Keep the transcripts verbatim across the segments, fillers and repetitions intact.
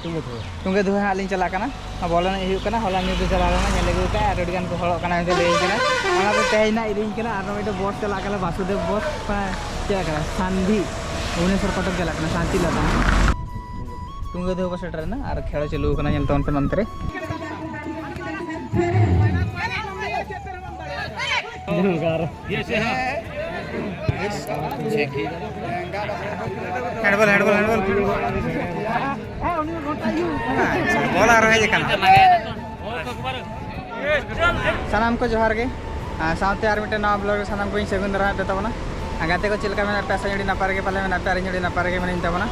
ᱛᱩᱸᱜᱟᱹ ᱫᱷᱩᱣᱟᱹ᱾ ᱛᱩᱸᱜᱟᱹ ᱫᱷᱩᱣᱟᱹ ᱦᱟᱸᱜ ᱞᱤᱧ ᱪᱟᱞᱟᱜ ᱠᱟᱱᱟ᱾ ᱵᱚᱞ ᱮᱱᱮᱡ ᱦᱩᱭᱩᱜ ᱠᱟᱱᱟ, ᱦᱚᱞᱟ ᱧᱤᱫᱟᱹ ᱪᱟᱞᱟᱣ ᱞᱮᱱᱟ, ᱧᱮᱞ ᱟᱹᱜᱩ ᱠᱟᱜᱼᱟ, ᱟᱨ ᱟᱹᱰᱤ ᱜᱟᱱ ᱠᱚ ᱦᱚᱲᱚᱜ ᱠᱟᱱᱟ ᱢᱮᱱᱛᱮ ᱞᱟᱹᱭ ᱠᱟᱱᱟ᱾ ᱚᱱᱟ ᱫᱚ ᱛᱮᱦᱮᱧ ᱱᱟᱜ ᱤᱫᱤᱧ ᱠᱟᱱᱟ, ᱟᱨ ᱱᱚᱜᱼᱚᱭ ᱫᱚ ᱵᱚᱥ ᱪᱟᱞᱟᱜ ᱠᱟᱱᱟ, ᱵᱟᱥᱩᱫᱮᱵ ᱵᱚᱥ, ᱚᱠᱟ ᱪᱟᱞᱟᱜ ᱠᱟᱱᱟ? ᱥᱟᱱᱫᱷᱤ, ᱵᱷᱩᱵᱽᱱᱮᱥᱚᱨ ᱯᱟᱴᱚᱠ ᱪᱟᱞᱟᱜ ᱠᱟᱱᱟ, ᱥᱟᱱᱛᱤ ᱞᱟᱛᱟ᱾ ᱛᱩᱸᱜᱟᱹ ᱫᱷᱩᱣᱟᱹ ᱵᱚ ᱥᱮᱴᱮᱨ ᱮᱱᱟ, ᱟᱨ ᱠᱷᱮᱞ ᱪᱟᱹᱞᱩ ᱠᱟᱱᱟ, ᱧᱮᱞ ᱛᱟᱵᱚᱱ ᱯᱮ ᱱᱚᱱᱛᱮ ᱨᱮ᱾ ᱦᱮᱸᱰᱵᱚᱞ, ᱦᱮᱸᱰᱵᱚᱞ, ᱦᱮᱸᱰᱵᱚᱞ᱾ ᱵᱚᱞ ᱟᱨᱚ ᱦᱮᱡ ᱟᱠᱟᱱᱟ᱾ ᱥᱟᱱᱟᱢ ᱠᱚ ᱡᱚᱦᱟᱨ ᱜᱮ᱾ ᱟᱨ ᱥᱟᱶᱛᱮ ᱟᱨ ᱢᱤᱫᱴᱮᱱ ᱱᱟᱣᱟ vlog ᱨᱮ ᱥᱟᱱᱟᱢ ᱠᱚᱧ ᱥᱟᱹᱜᱩᱱ ᱫᱟᱨᱟᱢᱮᱫ ᱯᱮ ᱛᱟᱵᱚᱱᱟ᱾ ᱟᱨ ᱜᱟᱛᱮ ᱠᱚ ᱪᱮᱫ ᱞᱮᱠᱟ ᱢᱮᱱᱟᱜ ᱯᱮᱭᱟ? ᱟᱥᱟᱧ ᱟᱹᱰᱤ ᱱᱟᱯᱟᱭ ᱨᱮᱜᱮ ᱯᱟᱞᱮ ᱢᱮᱱᱟᱜ ᱯᱮᱭᱟ, ᱟᱨ ᱤᱧ ᱟᱹᱰᱤ ᱱᱟᱯᱟᱭ ᱨᱮᱜᱮ ᱢᱮᱱᱟᱹᱧ ᱛᱟᱵᱚᱱᱟ᱾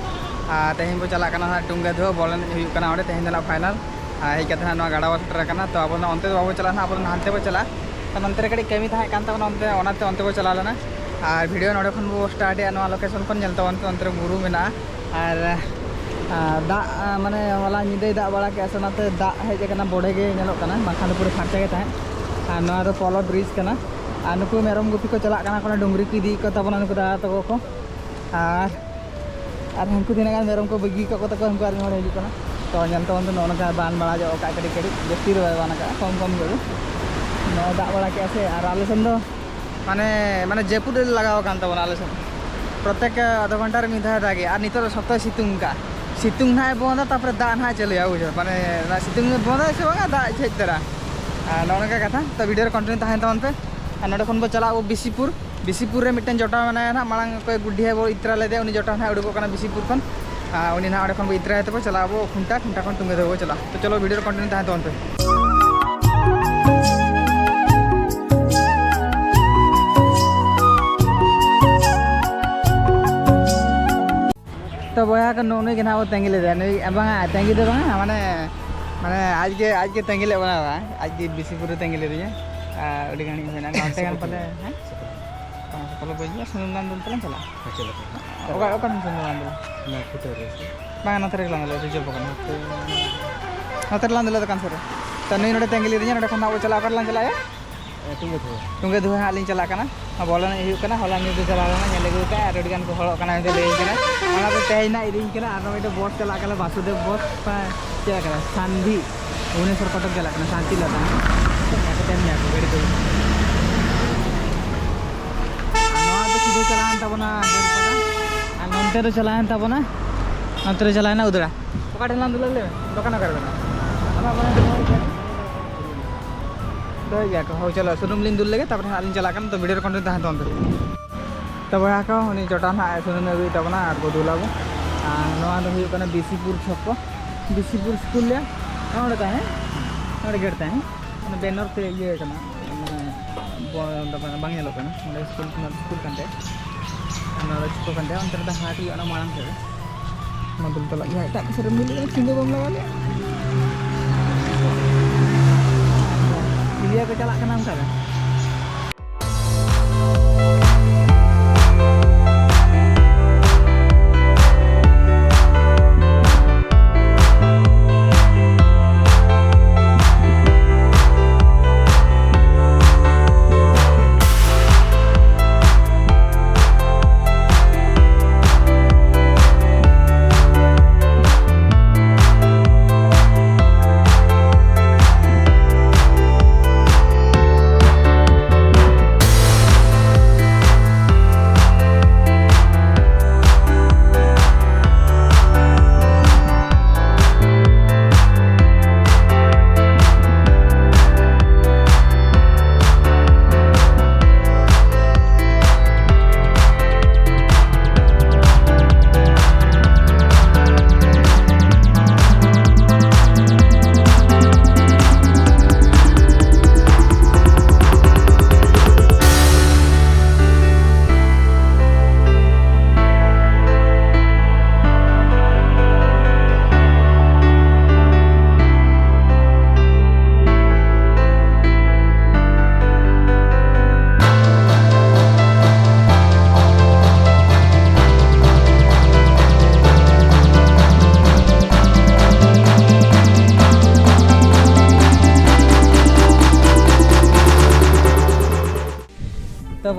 ᱟᱨ ᱛᱮᱦᱮᱧ ᱵᱚ ᱪᱟᱞᱟᱜ ᱠᱟᱱᱟ ᱦᱟᱸᱜ ᱴᱩᱝᱜᱟᱹ ᱫᱷᱩᱣᱟᱹ, ᱵᱚᱞ ᱮᱱᱮᱡ ᱦᱩᱭᱩᱜ ᱠᱟᱱᱟ ᱚᱸᱰᱮ, ᱛᱮᱦᱮᱧ ᱫᱚ ᱱᱟᱜ final᱾ ᱟᱨ ᱦᱮᱡ ᱠᱟᱛᱮ ᱦᱟᱸᱜ ᱱᱚᱣᱟ ᱜᱟᱰᱟ ᱵᱚ ᱥᱮᱴᱮᱨ ᱟᱠᱟᱱᱟ, ᱛᱚ ᱟᱵᱚ ᱫᱚ ᱚᱱᱛᱮ ᱫᱚ ᱵᱟᱵᱚ ᱪᱟᱞᱟᱜᱼᱟ ᱦᱟᱸᱜ, ᱟᱵᱚ ᱫᱚ ᱱᱟᱦᱟᱱᱛᱮ ᱵᱚ ᱪᱟᱞᱟᱜᱼᱟ᱾ ᱛᱚ ᱱᱚᱱᱛᱮ ᱨᱮ ᱠᱟᱹᱴᱤᱡ ᱠᱟᱹᱢᱤ ᱛᱟᱦᱮᱸ ᱠᱟᱱ ᱛᱟᱵᱚᱱᱟ, ᱚᱱᱛᱮ, ᱚᱱᱟᱛᱮ ᱚᱱᱛᱮ ᱵᱚ ᱪᱟᱞᱟᱣ ᱞᱮᱱᱟ᱾ ᱟᱨ video ᱱᱚᱰᱮ ᱠᱷᱚᱱ ᱵᱚ start ᱮᱜᱼᱟ, ᱱᱚᱣᱟ location ᱠᱷᱚᱱ ᱧᱮᱞ ᱛᱟᱵᱚᱱ ᱯᱮ, ᱚᱱᱛᱮ ᱨᱮ ᱵᱩᱨᱩ ᱢᱮᱱᱟᱜᱼᱟ᱾ ᱟᱨ, ᱟᱨ ᱫᱟᱜ, ᱟᱨ ᱢᱟᱱᱮ ᱦᱚᱞᱟ ᱧᱤᱫᱟᱹᱭ ᱫᱟᱜ ᱵᱟᱲᱟ ᱠᱮᱜᱼᱟ ᱥᱮ, ᱚᱱᱟᱛᱮ ᱫᱟᱜ ᱦᱮᱡ ᱟᱠᱟᱱᱟ, ᱵᱚᱰᱮ ᱜᱮ ᱧᱮᱞᱚᱜ ᱠᱟᱱᱟ, ᱵᱟᱝᱠᱷᱟᱱ ᱫᱚ ᱯᱩᱨᱟᱹ ᱯᱷᱟᱨᱪᱟ ᱜᱮ ᱛᱟᱦᱮᱸᱫ᱾ ᱟᱨ ᱱᱚᱣᱟ ᱫᱚ ᱯᱚᱞᱚ bridge ᱠᱟᱱᱟ᱾ ᱟᱨ ᱱᱩᱠᱩ ᱢᱮᱨᱚᱢ ᱜᱩᱯᱤ ᱠᱚ ᱪᱟᱞᱟᱜ ᱠᱟᱱᱟ, ᱠᱚ ᱰᱩᱝᱨᱤ ᱠᱚ ᱤᱫᱤᱭᱮᱫ ᱠᱚ ᱛᱟᱵᱚᱱᱟ ᱱᱩᱠᱩ ᱫᱟᱫᱟ ᱛᱟᱠᱚ ᱠᱚ᱾ ᱟᱨ, ᱟᱨ ᱦᱟᱱᱠᱩ ᱛᱤᱱᱟᱹᱜ ᱜᱟᱱ ᱢᱮᱨᱚᱢ ᱠᱚ ᱵᱟᱹᱜᱤ ᱠᱟᱜ ᱠᱚ ᱛᱟᱠᱚᱣᱟ, ᱩᱱᱠᱩ ᱟᱨ ᱢᱤᱫ ᱦᱚᱲ ᱦᱤᱡᱩᱜ ᱠᱟᱱᱟ᱾ ᱛᱚ ᱧᱮᱞ ᱛᱟᱵᱚᱱ ᱯᱮ, ᱱᱚᱜᱼᱚ ᱱᱚᱝᱠᱟ ᱵᱟᱱ ᱵᱟᱲᱟ ᱧᱚᱜ ᱠᱟᱜᱼᱟ, ᱠᱟᱹᱴᱤᱡ ᱠᱟᱹᱴᱤᱡ, ᱡᱟᱹᱥᱛᱤ ᱫᱚ ᱵᱟᱭ ᱵᱟᱱ ᱠᱟᱜᱼᱟ, ᱠᱚᱢ ᱠᱚᱢ ᱧᱚᱜ ᱜᱮ᱾ ᱱᱚᱜᱼᱚᱭ ᱫᱟᱜ ᱵᱟᱲᱟ ᱠᱮᱜᱼᱟ ᱥᱮ, ᱟᱨ ᱟᱞᱮ ᱥᱮᱱ ᱫᱚ ᱢᱟᱱᱮ, ᱢᱟᱱᱮ ᱡᱟᱹᱯᱩᱫ ᱞᱟᱜᱟᱣ ᱟᱠᱟᱱ ᱛᱟᱵᱚᱱᱟ ᱟᱞᱮ ᱥᱮᱫ᱾ ᱯᱨᱚᱛᱮᱠ ᱟᱫᱷᱟ ᱜᱷᱚᱱᱴᱟ ᱨᱮ ᱢᱤᱫ ᱫᱷᱟᱣ ᱫᱟᱜᱮ, ᱟᱨ ᱱᱤᱛᱚᱜ ᱫᱚ ᱥᱚᱠᱛᱚᱭ ᱥᱤᱛᱩᱝ ᱠᱟᱜᱼᱟ᱾ ᱥᱤᱛᱩᱝ ᱱᱟᱦᱟᱜ ᱮ ᱵᱚᱱᱫᱟ, ᱛᱟᱨᱯᱚᱨᱮ ᱫᱟᱜ ᱱᱟᱦᱟᱜ ᱪᱟᱹᱞᱩᱭᱟ, ᱵᱩᱡᱷᱟᱹᱣ᱾ ᱢᱟᱱᱮ, ᱚᱱᱟ ᱥᱤᱛᱩᱝ ᱮ ᱵᱚᱱᱫᱟ ᱥᱮ ᱵᱟᱝᱟ, ᱫᱟᱜ ᱪᱮᱫ ᱛᱟᱨᱟ᱾ ᱟᱨ ᱱᱚᱜᱼᱚ ᱱᱚᱝᱠᱟ ᱠᱟᱛᱷᱟ᱾ ᱛᱚ video ᱨᱮ continue ᱛᱟᱦᱮᱱ ᱛᱟᱵᱚᱱ ᱯᱮ᱾ ᱟᱨ ᱱᱚᱰᱮ ᱠᱷᱚᱱ ᱵᱚ ᱪᱟᱞᱟᱜᱼᱟ ᱵᱤᱥᱤᱯᱩᱨ᱾ ᱵᱤᱥᱤᱯᱩᱨ ᱨᱮ ᱢᱤᱫᱴᱮᱱ ᱡᱚᱴᱟᱣ ᱢᱮᱱᱟᱭᱟ ᱱᱟᱦᱟᱜ, ᱢᱟᱲᱟᱝ ᱚᱠᱚᱭ ᱜᱩᱰᱷᱤ ᱵᱚ ᱤᱛᱨᱟ ᱞᱮᱫᱮᱭᱟ, ᱩᱱᱤ ᱡᱚᱴᱟᱣ ᱱᱟᱦᱟᱜ ᱩᱰᱩᱠᱚᱜ ᱠᱟᱱᱟ ᱵᱤᱥᱤᱯᱩᱨ ᱠᱷᱚᱱ᱾ ᱟᱨ ᱩᱱᱤ ᱱᱟᱦᱟᱜ ᱚᱸᱰᱮ ᱠᱷᱚᱱ ᱵᱚ ᱤᱛᱨᱟᱭ ᱛᱮᱵᱚ ᱪᱟᱞᱟᱜᱼᱟ ᱟᱵᱚ ᱠᱷᱩᱱᱴᱟ, ᱠᱷᱩᱱᱴᱟ ᱠᱷᱚᱱ ᱴᱩᱸᱜᱟᱹ ᱫᱷᱩᱣᱟᱹ ᱵᱚ ᱪᱟᱞᱟᱜᱼᱟ᱾ ᱛᱚ ᱪᱚᱞᱚ video ᱨᱮ continue ᱛᱟᱦᱮᱱ ᱛᱟᱵᱚᱱ ᱯᱮ᱾ ᱛᱚ ᱵᱚᱭᱦᱟ ᱠᱚ, ᱱᱩᱜᱼᱩ ᱱᱩᱭ ᱜᱮ ᱱᱟᱦᱟᱜ ᱵᱚ ᱛᱟᱺᱜᱤ ᱞᱮᱫᱮᱭᱟ᱾ ᱱᱩᱭ, ᱵᱟᱝᱟ, ᱛᱟᱺᱜᱤ ᱫᱚ ᱵᱟᱝᱟ, ᱢᱟᱱᱮ, ᱢᱟᱱᱮ ᱟᱡ ᱜᱮ, ᱟᱡ ᱜᱮ ᱛᱟᱺᱜᱤ ᱞᱮᱫ ᱵᱚᱱᱟ, ᱵᱟᱝ? ᱟᱡ ᱜᱮ ᱵᱤᱥᱤᱯᱩᱨ ᱨᱮ ᱛᱟᱺᱜᱤ ᱞᱮᱫᱤᱧᱟ᱾ ᱟᱨ ᱟᱹᱰᱤ ᱜᱷᱟᱹᱲᱤᱡ ᱦᱩᱭᱱᱟ, ᱱᱚᱱᱛᱮ ᱜᱟᱱ ᱯᱟᱞᱮ, ᱦᱮᱸ? ᱯᱟᱞᱮ ᱵᱟᱹᱧ ᱦᱤᱡᱩᱜᱼᱟ, ᱥᱩᱱᱩᱢ ᱫᱟᱱ ᱫᱩᱞ ᱛᱮᱞᱟᱝ ᱪᱟᱞᱟᱜᱼᱟ᱾ ᱚᱠᱟ, ᱚᱠᱟ ᱴᱷᱮᱱ ᱥᱩᱱᱩᱢ ᱫᱟᱱ ᱫᱩᱞ? ᱵᱟᱝ, ᱱᱚᱛᱮ ᱨᱮᱜᱮ ᱞᱟᱝ ᱫᱩᱞᱟ, ᱨᱤᱡᱟᱹᱵᱷ ᱟᱠᱟᱱᱟ᱾ ᱱᱚᱛᱮ ᱨᱮᱞᱟᱝ ᱫᱩᱞᱟ ᱫᱚᱠᱟᱱ ᱥᱩᱨ ᱨᱮ᱾ ᱛᱚ ᱱᱩᱭ ᱱᱚᱰᱮ ᱛᱟᱺᱜᱤ ᱞᱮᱫᱤᱧᱟ, ᱱᱚᱰᱮ ᱠᱷᱚᱱ ᱦᱟᱸᱜ ᱵᱚ ᱪᱟᱞᱟᱜᱼᱟ, ᱚᱠᱟ ᱨᱮᱞᱟᱝ ᱪᱟᱞᱟᱜᱼᱟ? ᱛᱩᱝᱜᱟᱹ ᱫᱷᱩᱣᱟᱹ ᱦᱟᱸᱜ ᱞᱤᱧ ᱪᱟᱞᱟᱜ ᱠᱟᱱᱟ᱾ ᱵᱚᱞᱚ ᱮᱱᱮᱡ ᱦᱩᱭᱩᱜ ᱠᱟᱱᱟ, ᱦᱚᱞᱟ ᱧᱤᱫᱟᱹ ᱪᱟᱞᱟᱣ ᱞᱮᱱᱟ, ᱧᱮᱞ ᱟᱹᱜᱩ ᱠᱟᱜᱼᱟ, ᱟᱨ ᱟᱹᱰᱤ ᱜᱟᱱ ᱠᱚ ᱦᱚᱲᱚᱜ ᱠᱟᱱᱟ ᱢᱮᱱᱛᱮ ᱞᱟᱹᱭ ᱠᱟᱱᱟ᱾ ᱚᱱᱟ ᱫᱚ ᱛᱮᱦᱮᱧ ᱱᱟᱜ ᱤᱫᱤᱧ ᱠᱟᱱᱟ, ᱟᱨ ᱱᱚᱜᱼᱚᱭ ᱢᱤᱫᱴᱮᱱ ᱵᱚᱥ ᱪᱟᱞᱟᱜ ᱠᱟᱱᱟ, ᱵᱟᱥᱩᱫᱮᱵ ᱵᱚᱥ, ᱪᱟᱞᱟᱜ ᱠᱟᱱᱟ ᱥᱟᱱᱫᱷᱤ, ᱵᱷᱩᱵᱽᱱᱮᱥᱚᱨ ᱠᱚᱴᱚᱠ ᱪᱟᱞᱟᱜ ᱠᱟᱱᱟ, ᱥᱟᱱᱛᱤ ᱞᱟᱛᱟ᱾ ᱧᱟᱢ ᱠᱚ ᱜᱟᱹᱰᱤ ᱠᱚ᱾ ᱟᱨ ᱱᱚᱣᱟ ᱫᱚ ᱥᱤᱫᱷᱟᱹ ᱪᱟᱞᱟᱣᱮᱱ ᱛᱟᱵᱚᱱᱟ ᱵᱮᱨᱯᱟᱫᱟ, ᱟᱨ ᱱᱚᱱᱛᱮ ᱫᱚ ᱪᱟᱞᱟᱣᱮᱱ ᱛᱟᱵᱚᱱᱟ, ᱱᱚᱱᱛᱮ ᱫᱚ ᱪᱟᱞᱟᱣᱮᱱᱟ ᱩᱫᱽᱲᱟ᱾ ᱚᱠᱟ ᱴᱷᱮᱱ ᱞᱟᱝ ᱫᱩᱞᱟ ᱞᱟᱹᱭ ᱢᱮ? ᱫᱚᱠᱟᱱ ᱚᱠᱟᱨᱮ ᱢᱮᱱᱟᱜᱼᱟ? ᱚᱱᱟ ᱵᱟᱝ ᱫᱚᱦᱚᱭ ᱜᱮᱭᱟ ᱠᱚ᱾ ᱦᱳᱭ, ᱪᱚᱞᱚ, ᱥᱩᱱᱩᱢ ᱞᱤᱧ ᱫᱩᱞ ᱞᱮᱜᱮ, ᱛᱟᱨᱯᱚᱨᱮ ᱦᱟᱸᱜ ᱞᱤᱧ ᱪᱟᱞᱟᱜ ᱠᱟᱱᱟ᱾ ᱛᱚ, video ᱨᱮ continue ᱛᱟᱦᱮᱱ ᱛᱟᱵᱚᱱ ᱯᱮ᱾ ᱛᱚ, ᱵᱚᱭᱦᱟ ᱠᱚ, ᱩᱱᱤ ᱡᱚᱴᱟᱣ ᱱᱟᱦᱟᱜ ᱥᱩᱱᱩᱢ ᱮ ᱟᱹᱜᱩᱭ ᱛᱟᱵᱚᱱᱟ ᱟᱨ ᱵᱚ ᱫᱩᱞᱟᱵᱚ᱾ ᱟᱨ ᱱᱚᱣᱟ ᱫᱚ ᱦᱩᱭᱩᱜ ᱠᱟᱱᱟ ᱵᱤᱥᱤᱯᱩᱨ ᱪᱷᱚᱠ ᱠᱚ, ᱵᱤᱥᱤᱯᱩᱨ ᱥᱠᱩᱞ ᱨᱮ ᱱᱚᱰᱮ ᱛᱟᱦᱮᱸ, ᱱᱚᱰᱮ ᱜᱮᱴ ᱛᱟᱦᱮᱸ, ᱚᱱᱟ banner ᱛᱮ ᱤᱭᱟᱹ ᱠᱟᱱᱟ, ᱢᱟᱱᱮ ᱵᱚ-, ᱵᱟᱝ ᱧᱮᱞᱚᱜ ᱠᱟᱱᱟ᱾ ᱚᱸᱰᱮ ᱥᱠᱩᱞ ᱠᱟᱱᱟ, ᱥᱠᱩᱞ ᱠᱟᱱ ᱛᱟᱭᱟ᱾ ᱟᱨ ᱱᱚᱣᱟ ᱫᱚ ᱪᱷᱚᱠ ᱠᱟᱱ ᱛᱟᱭᱟ, ᱚᱱᱛᱮ ᱨᱮ ᱫᱚ ᱦᱟᱴ ᱦᱩᱭᱩᱜᱼᱟ, ᱚᱱᱟ ᱢᱟᱲᱟᱝ ᱥᱮᱫ ᱨᱮ᱾ ᱢᱟ ᱫᱩᱞ ᱪᱟᱞᱟᱜ ᱜᱮᱭᱟ, ᱮᱴᱟᱜ ᱥᱮᱫ ᱨᱮ ᱢᱤᱞ ᱞᱮᱱᱟ, ᱥᱤᱸᱜᱟᱹ ᱵᱟᱢ ᱞᱟᱜᱟᱣ ᱞᱮᱫᱼᱟ᱾ ᱤᱭᱟᱹ ᱠᱚ ᱪᱟᱞᱟᱜ ᱠᱟᱱᱟ ᱚᱱᱠᱟ ᱫᱚ᱾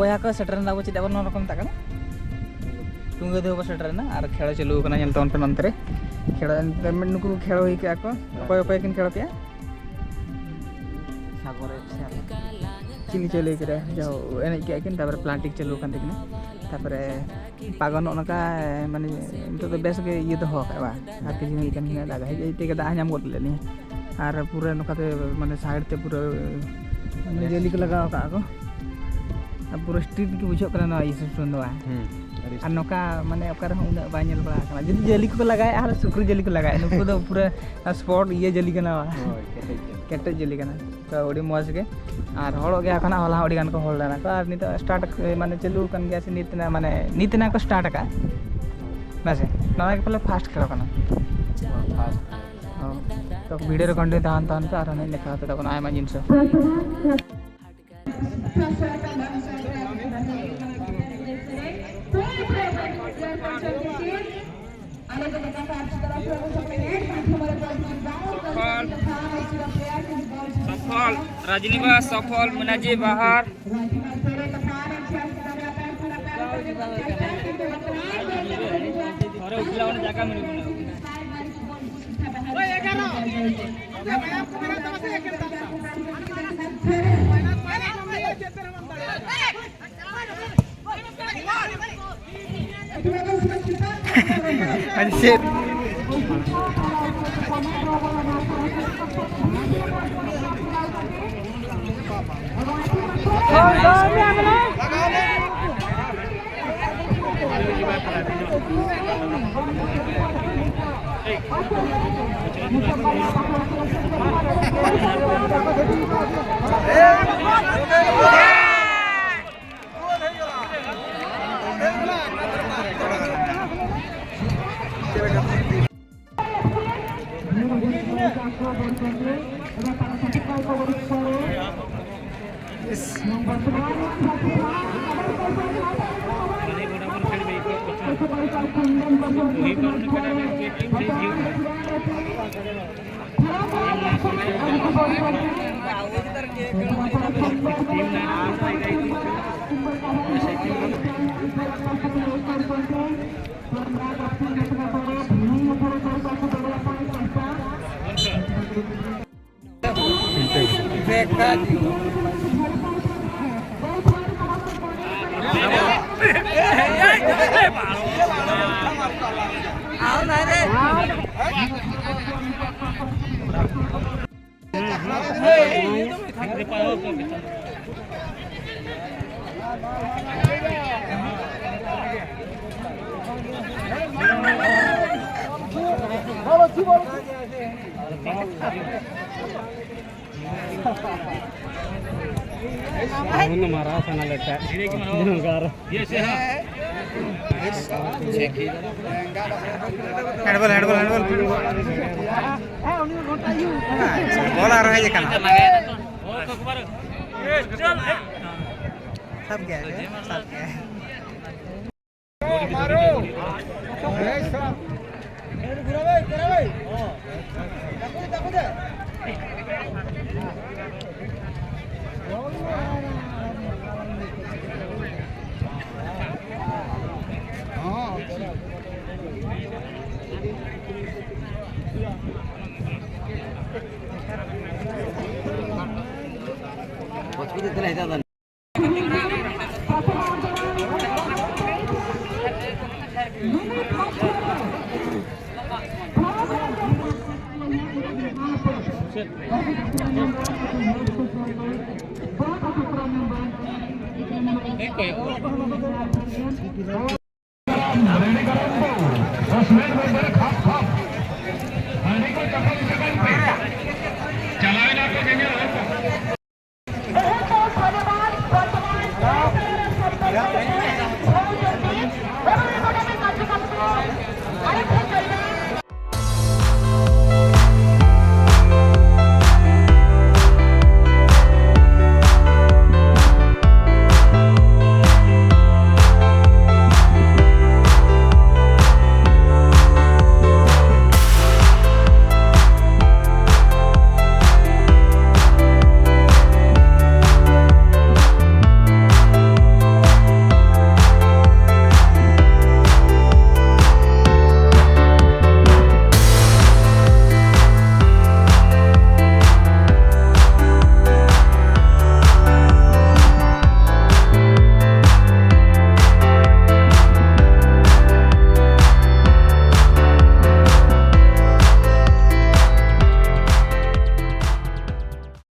ᱵᱚᱭᱦᱟ ᱠᱚ ᱥᱮᱴᱮᱨ ᱮᱱᱟ, ᱟᱵᱚ ᱪᱮᱫ ᱟᱵᱚ ᱱᱚᱣᱟ ᱠᱚ ᱢᱮᱛᱟᱜ ᱠᱟᱱᱟ? ᱴᱩᱝᱜᱟᱹ ᱫᱚ ᱵᱚ ᱥᱮᱴᱮᱨ ᱮᱱᱟ ᱟᱨ ᱠᱷᱮᱲᱚ ᱪᱟᱹᱞᱩ ᱟᱠᱟᱱᱟ, ᱧᱮᱞ ᱛᱟᱵᱚᱱ ᱯᱮ ᱱᱚᱱᱛᱮ ᱨᱮ᱾ ᱠᱷᱮᱲᱚ ᱮᱱᱛᱮ ᱱᱩᱠᱩ ᱠᱚ ᱠᱷᱮᱲᱚ ᱦᱩᱭ ᱠᱮᱜᱼᱟ ᱠᱚ᱾ ᱚᱠᱚᱭ ᱚᱠᱚᱭ ᱠᱤᱱ ᱠᱷᱮᱲᱚ ᱠᱮᱜᱼᱟ? ᱥᱟᱜᱚᱨ ᱮᱯᱥᱮᱱ᱾ ᱪᱤᱞᱤ ᱪᱚᱭ ᱞᱟᱹᱭ ᱠᱮᱫᱟ, ᱡᱟᱦᱳ ᱮᱱᱮᱡ ᱠᱮᱜᱼᱟ ᱠᱤᱱ, ᱛᱟᱨᱯᱚᱨᱮ ᱯᱞᱟᱱᱴᱤᱠ ᱪᱟᱹᱞᱩ ᱟᱠᱟᱱ ᱛᱟᱹᱠᱤᱱᱟ᱾ ᱛᱟᱨᱯᱚᱨᱮ ᱯᱟᱜᱚᱱ ᱱᱚᱜᱼᱚ ᱱᱚᱝᱠᱟ, ᱢᱟᱱᱮ ᱱᱤᱛᱚᱜ ᱫᱚ ᱵᱮᱥ ᱜᱮ ᱤᱭᱟᱹ ᱫᱚᱦᱚ ᱟᱠᱟᱫ ᱵᱟᱝ? ᱟᱨ ᱠᱤᱪᱷᱩ ᱦᱩᱭ ᱠᱟᱱ ᱜᱮᱭᱟ, ᱫᱟᱜ ᱦᱮᱡ ᱦᱮᱡ ᱛᱮᱜᱮ ᱫᱟᱜ ᱧᱟᱢ ᱜᱚᱫ ᱞᱮᱫ ᱞᱤᱧᱟ᱾ ᱟᱨ ᱯᱩᱨᱟᱹ ᱱᱚᱝᱠᱟᱛᱮ ᱢᱟᱱᱮ ᱥᱟᱭᱤᱰ ᱛᱮ ᱯᱩᱨᱟᱹ ᱢᱟᱱᱮ ᱡᱟᱹᱞᱤ ᱠᱚ ᱞᱟᱜᱟᱣ ᱟᱠᱟᱫᱼᱟ ᱠᱚ᱾ ᱟᱨ ᱯᱩᱨᱟᱹ ᱥᱴᱨᱤᱴ ᱜᱮ ᱵᱩᱡᱷᱟᱹᱜ ᱠᱟᱱᱟ ᱱᱚᱣᱟ ᱤᱭᱟᱹ ᱥᱤᱥᱴᱮᱢ ᱫᱚ ᱵᱟᱝ? ᱦᱩᱸ, ᱟᱹᱰᱤ ᱟᱨ ᱱᱚᱝᱠᱟ ᱢᱟᱱᱮ ᱚᱠᱟ ᱨᱮᱦᱚᱸ ᱩᱱᱟᱹᱜ ᱵᱟᱭ ᱧᱮᱞ ᱵᱟᱲᱟ ᱟᱠᱟᱱᱟ᱾ ᱡᱩᱫᱤ ᱡᱟᱹᱞᱤ ᱠᱚᱠᱚ ᱞᱟᱜᱟᱭᱟ, ᱟᱨ ᱥᱩᱠᱨᱤ ᱡᱟᱹᱞᱤ ᱠᱚ ᱞᱟᱜᱟᱭᱟ, ᱱᱩᱠᱩ ᱫᱚ ᱯᱩᱨᱟᱹ ᱥᱯᱚᱴ ᱤᱭᱟᱹ ᱡᱟᱹᱞᱤ ᱠᱟᱱᱟ ᱵᱟᱝ? ᱦᱳᱭ, ᱠᱮᱴᱮᱡ ᱡᱟᱹᱞᱤ᱾ ᱠᱮᱴᱮᱡ ᱡᱟᱹᱞᱤ ᱠᱟᱱᱟ᱾ ᱛᱚ ᱟᱹᱰᱤ ᱢᱚᱡᱽ ᱜᱮ᱾ ᱟᱨ ᱦᱚᱲᱚᱜ ᱜᱮᱭᱟ ᱠᱷᱚᱱᱟᱜ ᱦᱚᱞᱟ ᱦᱚᱸ ᱟᱹᱰᱤ ᱜᱟᱱ ᱠᱚ ᱦᱚᱲ ᱞᱮᱱᱟ ᱠᱚ᱾ ᱟᱨ ᱱᱤᱛᱚᱜ ᱥᱴᱟᱨᱴ ᱢᱟᱱᱮ ᱪᱟᱹᱞᱩ ᱟᱠᱟᱱ ᱜᱮᱭᱟ ᱥᱮ ᱱᱤᱛ ᱨᱮᱱᱟᱜ ᱢᱟᱱᱮ ᱱᱤᱛ ᱨᱮᱱᱟᱜ ᱠᱚ ᱥᱴᱟᱨᱴ ᱟᱠᱟᱫᱼᱟ᱾ ᱦᱮᱸ ᱥᱮ? ᱱᱚᱣᱟ ᱜᱮ ᱯᱟᱞᱮ ᱯᱷᱟᱥᱴ ᱠᱷᱮᱞ ᱠᱟᱱᱟ᱾ ᱦᱚᱸ᱾ ᱛᱚ ᱵᱷᱤᱰᱤᱭᱳ ᱨᱮ ᱠᱚᱱᱴᱤᱱᱤᱭᱩ ᱛᱟᱦᱮᱱ ᱛᱟᱦᱮᱱ ᱯᱮ, ᱟᱨᱦᱚᱸ ᱱᱤᱭᱟᱹ ᱞᱮᱠᱟ ᱠᱟᱛᱮ ᱛᱟᱵᱚᱱ ᱟᱭᱢᱟ ᱡᱤᱱᱤᱥ᱾ ᱥᱚᱯᱷᱚᱞ, ᱨᱟᱡᱽᱱᱤᱵᱟᱥ ᱥᱚᱯᱷᱚᱞ, ᱢᱩᱱᱟᱡᱤ ᱵᱟᱦᱟᱨ᱾ ᱚᱨᱮ ᱩᱯᱞᱟ ᱚᱱᱟ ᱡᱟᱭᱜᱟ ᱢᱮᱱᱟᱜᱼᱟ᱾ ᱟᱹᱰᱤ ᱥᱮᱫ᱾ ᱩᱱ ᱢᱟᱨᱟᱣ ᱥᱟᱱᱟ ᱞᱮ ᱛᱟᱦᱮᱸᱫ᱾ ᱡᱚᱜᱟᱨ᱾ ᱦᱮᱸᱰᱵᱚᱞ, ᱦᱮᱸᱰᱵᱚᱞ, ᱦᱮᱸᱰᱵᱚᱞ᱾ ᱵᱚᱞ ᱟᱨ ᱦᱮᱡ ᱟᱠᱟᱱᱟ᱾ ᱥᱟᱵ ᱜᱮᱭᱟ, ᱥᱟᱵ ᱜᱮᱭᱟ᱾